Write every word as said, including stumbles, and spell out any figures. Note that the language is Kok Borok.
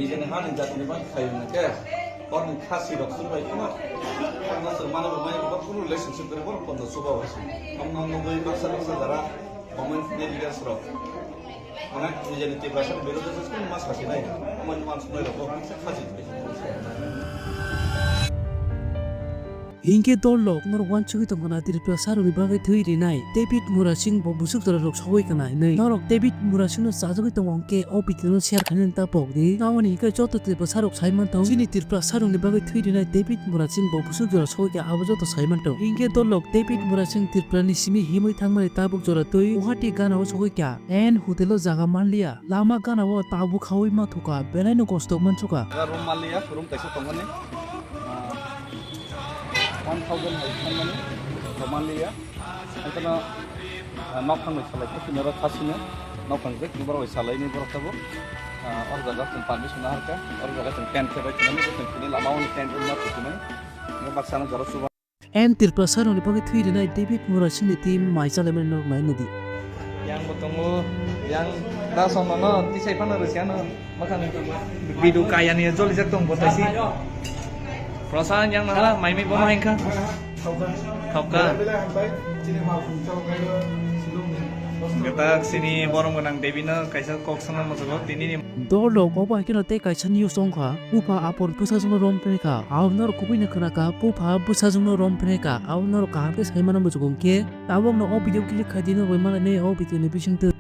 Nijeni hani jatini bagwi khayo hwnkhe, borokni khasi rok chwng bai kheno, khakno chwng mano bo maya bo kunu relationship kwrwi borok pondo chuba bai se. Amno nugwi baksa baksa jara, comment leaders rok. Onek nijeni Tiprasani birodhe se kunu ma sasinai, amoni uansuknai rok bo khasi twi. Hinkhe dol rok norok uansugwi tongkha na Tripura sarokni bagwi thwi rinai David Murasing bo busuk jora rok sogwi kana hinwi. Norok David Murasing no chajagwi tongo hwnkhe o video no share khainani ta pok di. Tamoni hinkhe joto Tripura sarok sai mantong chini Tripura sarokni bagwi thwi rinai David Murasing bo busuk jora sogwi kha abo joto sai mantong. Hinkhe dol rok David Murasing Tripura ni simi himwi thangmani tabuk jora twi Guwahati gana o sogwi kha. En hotel o jaga manliya. Lama gana o tabuk khaui ma thuka belai no kosto mansukha. Room manliya, room kaisa tongmani. Ah, one thousand hai thangmani, romanliya. Haikhe no, ah, nok thangbai salai khe chini oro khasino, nok thang khe borok bai salai ni borok tabuk. Ah, o jaga chwng permission naharkha, o jaga chwng tent khe bai chwng chini lama o tent room ma thwkmani. Baksa no jora chuba. En Tripura sarokni bagwi thwi rinai David Murasing ni team mai chalaimani norok nai nadi. Yang bo tongo, yang da sono no tisai phano rwsiano. Bidu kaya ni jolijak tong bo taisi. Prosan yang nala mai mai bono hengkha. Khokka. Gatak sini borom gwnang Devi no kaisa kok sana mojogo tini ni. Dol rok obo hai kheno tei kaisa news wngkha. Bupha apor bwsajwkno rom phre kha. Abo norok kubui no khna kha. Bupha bwsajwkno rom phre kha. Abo norok kaham khe sai mano muchungo hwnkhe. Tabok no o video click khai di norok bai mano nei o video ni bisingtwi.